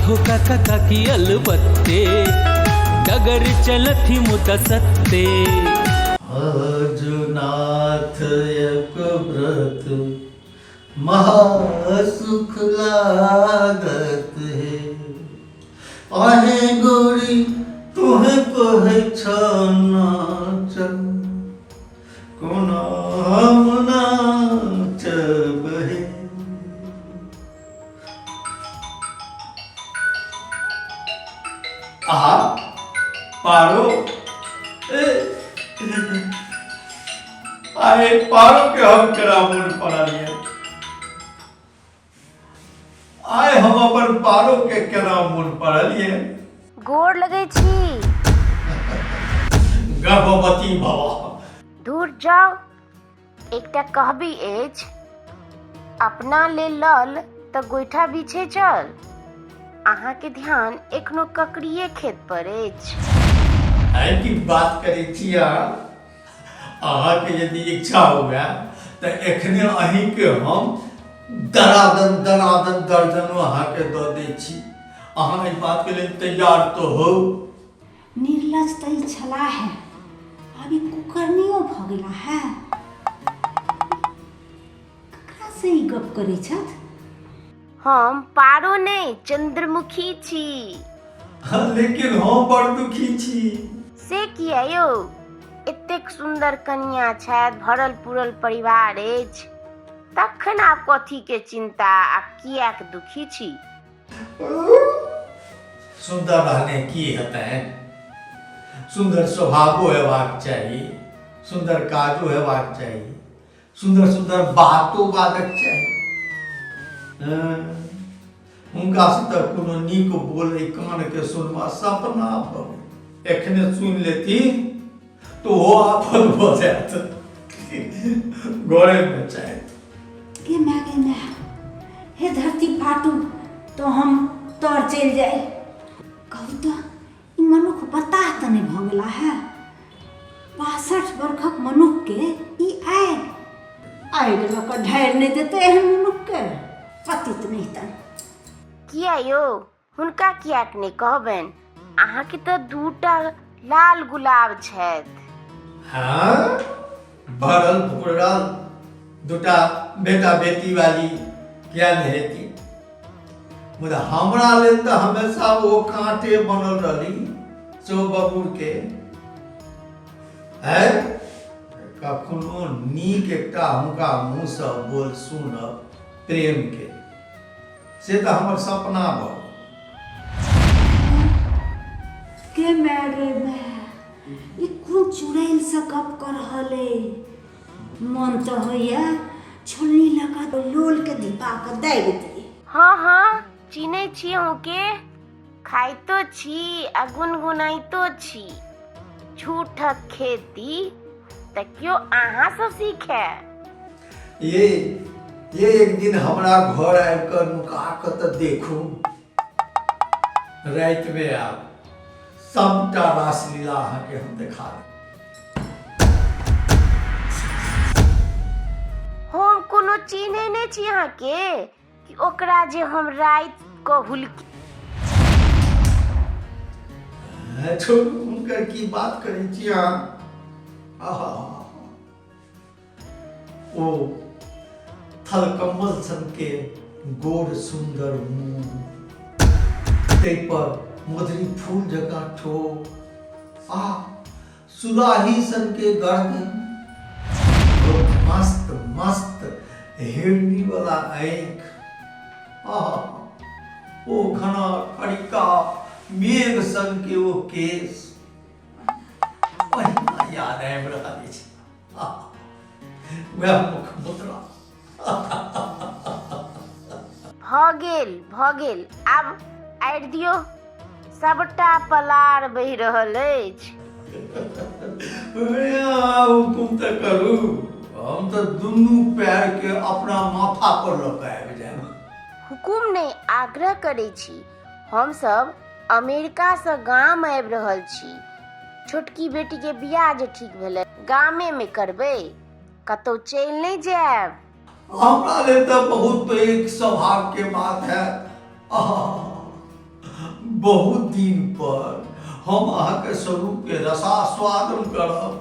हो काका काकी अलबत्ते, डगर चलथि मुदा सत्ते। नाथ एक व्रत महासुख लागत हे, आहे गोरी तुहे कहै छ नाच, कोना हम नाचब हे। आहा पारो, ए, आए पारो के हम केना मोन पड़लियै, आइ हम अपन पारो के केना मोन पड़लियै। गोर लगै छी। गर्भवती भव। दूर जाउ, एकटा कहबी अछि, अपना ले लल तऽ गोइठा बिछे चल। अहाँके ध्यान एखनो ककड़िए खेत पर अछि। आइ की बात करै छी अहाँ? अहाँके यदि इच्छा हुए तऽ एखने अहीँके हम दनादन दनादन दर्जनो अहाँके दऽ दै छी। अहाँ एहि बातके लेल तैयार तऽ होउ। निर्लज तऽ ई छलाह है, आब ई कुकर्मियो भऽ गेला है। ककरा से ई गप करै छथि? हम पारो नहि, चंद्रमुखी छी। लेकिन हम बड़ दुखी छी। से किया यौ? एतेक सुन्दर कनिया छथि, भरल पुरल परिवार अछि, तखन आब कथी के चिंता आ किएक दुखी छी? सुन्दर रहने की हेतै? सुन्दर स्वभावो हेबाक चाही, सुन्दर काजो हेबाक चाही, सुन्दर सुन्दर बातो बाजक चाही। हुनकासँ तऽ कोनो नीक बोल एहि कानके सुनबा सपना भऽ गेल। एखने सुनि लेती तऽ ओहो आफत भऽ जायत, घरेमे चाहत। गे माय, गे माय, हे धरती फाटू तो हम तर चलि जाय। कहू तऽ, ई मनुख बताह तऽ नहि भऽ गेला है? 62 बरखक मनुखके ई आगि आगि लऽ कऽ ढारि नहि देतै एहन मनुखके? पतित नहि तन। किया यौ, हुनका किएक नहि कहबनि? अहाँके तऽ दूटा लाल गुलाब छथि। हँ, भरल भुरल दूटा बेटा बेटी वाली किया नहि हेती? मुदा हमरा लेल तऽ हमेशा ओ काँटे बनल रहली से ओ बबूरके है। कखनो नीक एकटा हुनका मुँहसँ बोल सुनब प्रेमके, से तऽ हमर सपना भऽ गेल। गे माय, गे माय, ई कोन चुड़ैलसँ गप कऽ रहल अइ? मन तऽ होइए छोलनी लऽ कऽ लोलके धिपा कऽ दाबि दियै। हँ हँ, चिन्है छी अहूँके। खाइतो छी आ गुनगुनाइतो छी। झूठक खेती तऽ केओ अहाँसँ सीखए। ये एक दिन हमरा घर आबि कऽ नुका कऽ तऽ देखू, रातिमे आब सबटा रासलीला अहाँके हम देखा देब। हम कोनो चिन्है नहि छी अहाँके कि ओकरा जे हम राति कऽ हुलकी। छोड़ू, हुनकर की बात करै छी अहाँ? आहा, ओ थलकम्बल सनके गोर सुन्दर मुँह, ताहिपर मधुरी फूल जकाँ ठोर आ सुराही सनके गर्दन, ओ मस्त मस्त हिरनी वाला आँखि, आहा, ओ घना खड़िका मेघ सनके ओ केश, ओहिना याद आबि रहल अछि। वएह मुख मुद्रा। भऽ गेल, भऽ गेल, आब आड़ि दियौ, सबटा पलार बहि रहल अछि। अरे हुकुम तऽ करू, हम तऽ दुनू पैर के अपना माथा पर लऽ कऽ आबि जायब। हुकुम नहि, आग्रह करै छी। हम सब अमेरिकासँ गाम आबि रहल छी। छोटकी बेटीके बियाह जे ठीक भेलै, गामेमे करबै, कतौ चलि नहि जायब। हमरा लेल तऽ बहुत पैघ सौभाग्यके बात है। आहा, बहुत दिन पर हम अहाँके स्वरूपके रसास्वादन करब।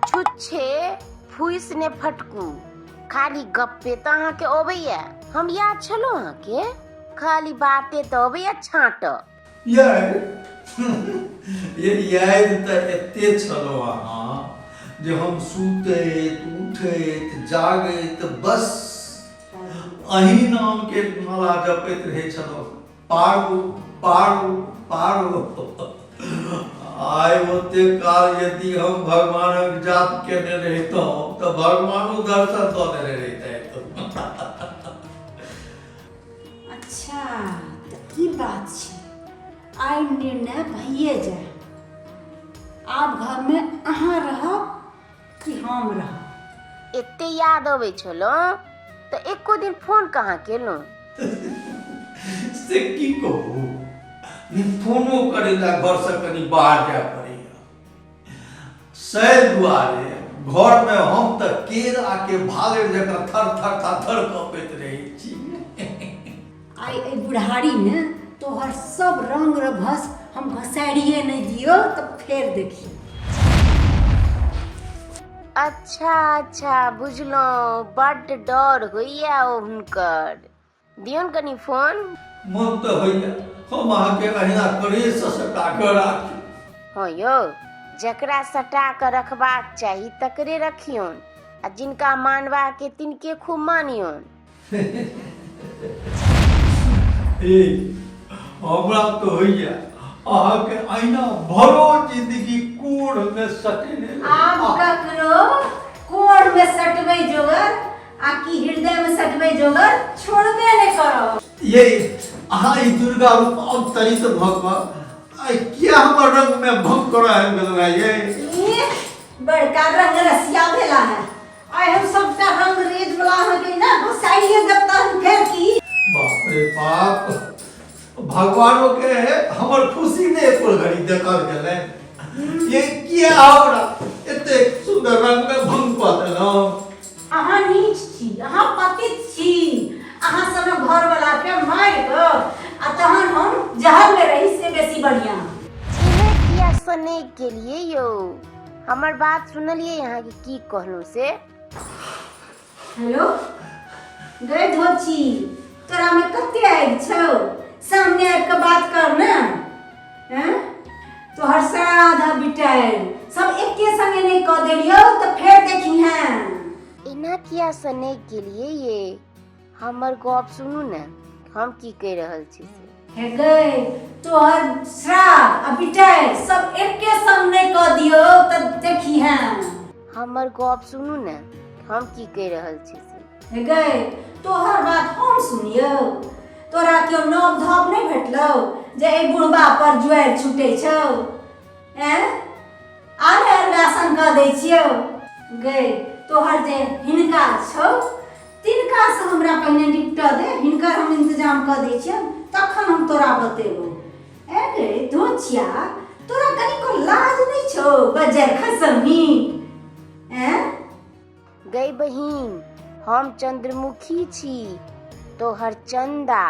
छुच्छे फूसि ने फटकू, खाली गप्पे तऽ अहाँके अबैया। हम याद छलहुँ अहाँके, खाली बाते तऽ अबैया छाँटऽ। यै ये याद तऽ एते छलहुँ अहाँ जे हम सुतैत उठैत जागैत बस अहीं नामके माला जपैत रहै छलहुँ। पारू पारू पारू। आइ ओते काल यदि हम भगवानक जाप केने रहितहुँ तऽ भगवानो दर्शन दऽ देने रहितथि। अच्छा तऽ ई बात छै, आइ निर्णय भइए जाय, आब घरमे अहाँ रहब कि हम रहब। एते याद अबै छलहुँ तऽ एको दिन फोन कहाँ केलहुँ? से की कहू, फोनो करै लए घरसँ कनि बाहर जाय पड़ैया, से दुआरे घरमे हम तऽ केराके भालरि जकाँ थर थर थर थर कँपैत रहै छी। आइ एहि बुढ़ारीमे तोहर सब रंग रभस हम घसारिए नहि दियौ तऽ फेर देखी। अच्छा अच्छा बुझलहुँ, बड्ड डर होइया ओ हुनकर। दियौन कनि फोन। मन तऽ होइया हम अहाँके अहिना करेजसँ सटा कऽ राखी। हँ यौ, जकरा सटा कऽ रखबाक चाही तकरे रखियौन आ जिनका मानबाक अइ तिनके खूब मानियौन। ए हमरा तऽ होइया अहाँके अहिना भरो जिंदगी कोढ़मे सटेने रही। आब ककरो कोढ़मे सटबै जोगर आ कि हृदय में सटबै जोगर छोड़बे नहि करब। ये अहाँ ई दुर्गा रूप अवतरित भऽ कऽ आइ किया हमर रंग में भंग करऽ आबि गेलहुँ हैं ये? ई बड़का रंग रसिया भेला है, आइ हम सबटा रंग रेज वाला अहाँके ना घुसाइए देब तहन फेर की। बाप रे बाप, भगवानो के हमर खुशी नहि एको घड़ी देखल गेलै। ये किया हमरा एतेक सुंदर रंग में भंग कऽ देलहुँ? अहाँ नीच छी, अहाँ पतित छी, अहाँ सब घरवला के मारि कऽ आ तहन हम जहल में रही से बेसी बढ़िया। एना किया सनेक केलिए यौ? हमर बात सुनलिए अहाँ के की कहलहुँ से? हेलो गै धोची, तोरा में कते आगि छौ, सामने आबि कऽ बात कर ने। हैं तोहर श्राद्ध बिटाइल सब एके संगे नहीं कऽ देलियौ तऽ फेर देखी हैं। एना किया सनेक गेलिए ये? हमर गप सुनू ने, हम की कहि रहल छी से। हे गै, तोहर श्राद्ध आ बिटाइल सब एके संग नहीं कऽ दियौ तऽ देखी हैं। हमर गप सुनू ने, हम की कहि रहल छी से। हे गै, तोहर बात हम सुनियौ? तोरा केओ नव धप नहि भेटलौ जे एहि बुढ़बा पर जुआरि छूटै छौ? ऐं, आर अर्गासन कऽ दै छियौ। गै, तोहर जे हिनका छौ तिनकासँ हमरा पहिने निपटऽ दे, हिनकर हम इंतजाम कऽ दै छियौ तखन हम तोरा बतेबौ। ऐ गै धोचिया, तोरा कनिको लाज नहि छौ बजर खसौनी? ऐं गै बहिन, हम चंद्रमुखी छी, तोहर चंदा।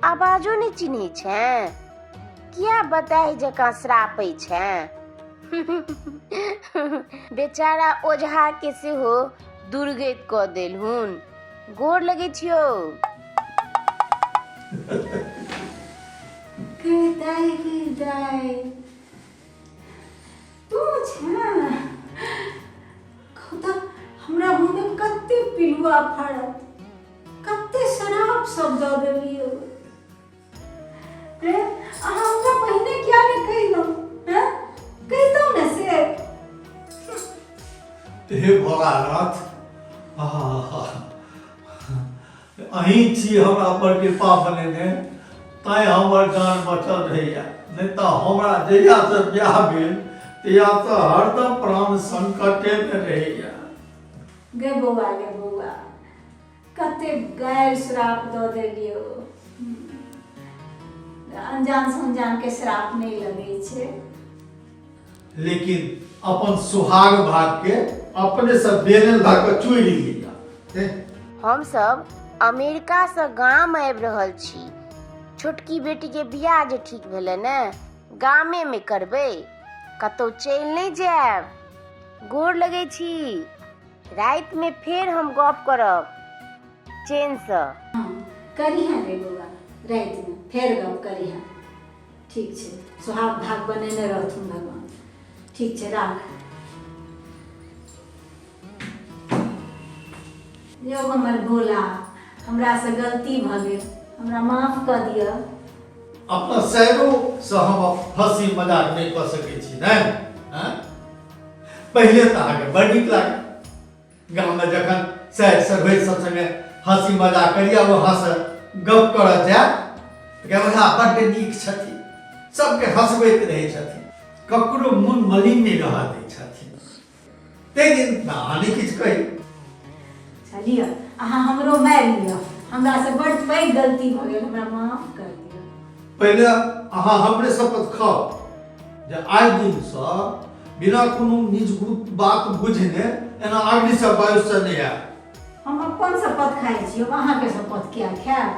आवाजो नहि चिन्है छें? किया बताहि जकाँ श्रापै छें? बेचारा ओझा के सेहो दुर्गति कऽ देलहुन। गोर लगै छियौ। गै दाइ, गै दाइ, तू छें? कहू तऽ हमरा मुँहमे कते पिलुआ फड़त, कते शराब सब दऽ देलियौ। हे, अहाँ हमरा पहिने किया नहि कहिलहुँ? हैं, कहितहुँ ने से। हे भोलानाथ, आहा, अहीं छी हमरा पर कृपा बनेने, तैं हमर जान बचल रहैया, नहि तऽ हमरा जहियासँ बियाह भेल तहियासँ हरदम प्राण संकटेमे रहैया। गे बौआ, गे बौआ, कते गारि श्राप दऽ देलियौ। अनजान संजान के श्राप नहि लगै छै। लेकिन अपन सुहाग भाग के अपने से बेलन भऽ कऽ चोरि लिया। हमसब अमेरिकासँ गाम आबि रहल छी। छोटकी बेटीके बियाह जे ठीक भेलै ने, गामेमे करबै, कतहु चलि नहि जायब। गोर लगै छी। रातिमे फेर हम गप करब चैनसँ। हँ, करिहेँ रे बौआ, रातिमे फेर गप करिहेँ। ठीक छै, सोहाग भाग बनेने रहथुन भगवान। ठीक छै, राख। यौ हमर भोला, हमरासँ गलती भऽ गेल, हमरा माफ कऽ दिअ। अपना शहरोसँ हम हँसी मजाक नहि कऽ सकै छी ने? आँय? पहिले तऽ अहाँके बड़ नीक लागल गाममे जखन सैर सरभै सब संगे हँसी मजाक करी आ वहाँसँ गप करऽ जाय तऽ कहै ओझा बड्ड नीक छथिन, सबके हँसबैत रहै छथिन, ककरो मोन मलिन नहि रहऽ दै छथिन। ताहि दिन अहाँ नहि किछु कही। अच्छा लिअ, अहाँ हमरो मारि लिअ, हमरासँ बड्ड पैघ गलती भऽ गेल, हमरा माफ कर दिअ। पहिले अहाँ हमरे शपथ खाउ जे आइ दिनसँ बिना कोनो निजगुत बात बुझने एना अग्निसँ वायुसँ नहि आयब। हम अपन शपथ खाइ छी, हम अहाँके शपथ किया खायब?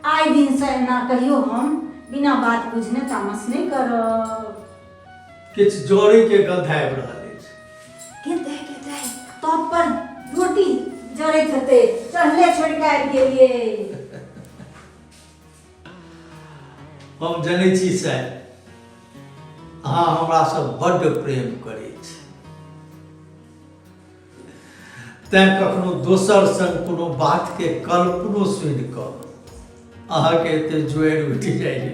आइ दिनसँ एना कहियो हम बिना बात बुझने तामस नहि करब। किछु जड़ैके गन्ध आबि रहल अछि। के दाइ, के दाइ, तब पर रोटी जरैत हेतै, चढ़ले छोड़ि कऽ आबि गेलियै। हम जनै छी साहेब, अहाँ हमरासँ बड्ड प्रेम करै छी, तैँ कखनो दोसर संग कोनो बातके कल्पनो सुनि कऽ अहाँके एते जोड़ि उठि जाइए।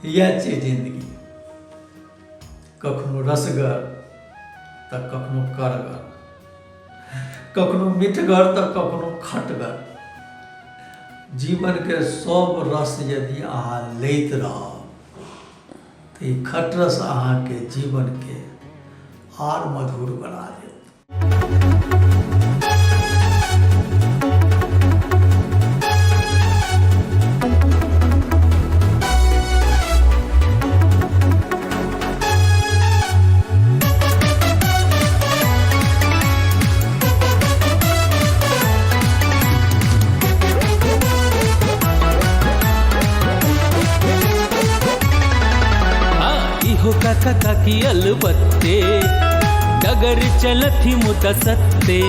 इएह छै जिन्दगी, कखनो रसगर तऽ कखनो कड़गर, कखनो मिठगर तऽ कखनो खटगर। जीवनके सब रस यदि अहाँ लैत रहब तऽ ई खटरस अहाँके जीवनके आर मधुर बना देत। इहो काका काकी अलबत्ते, डगर चलथि मुदा सत्ते।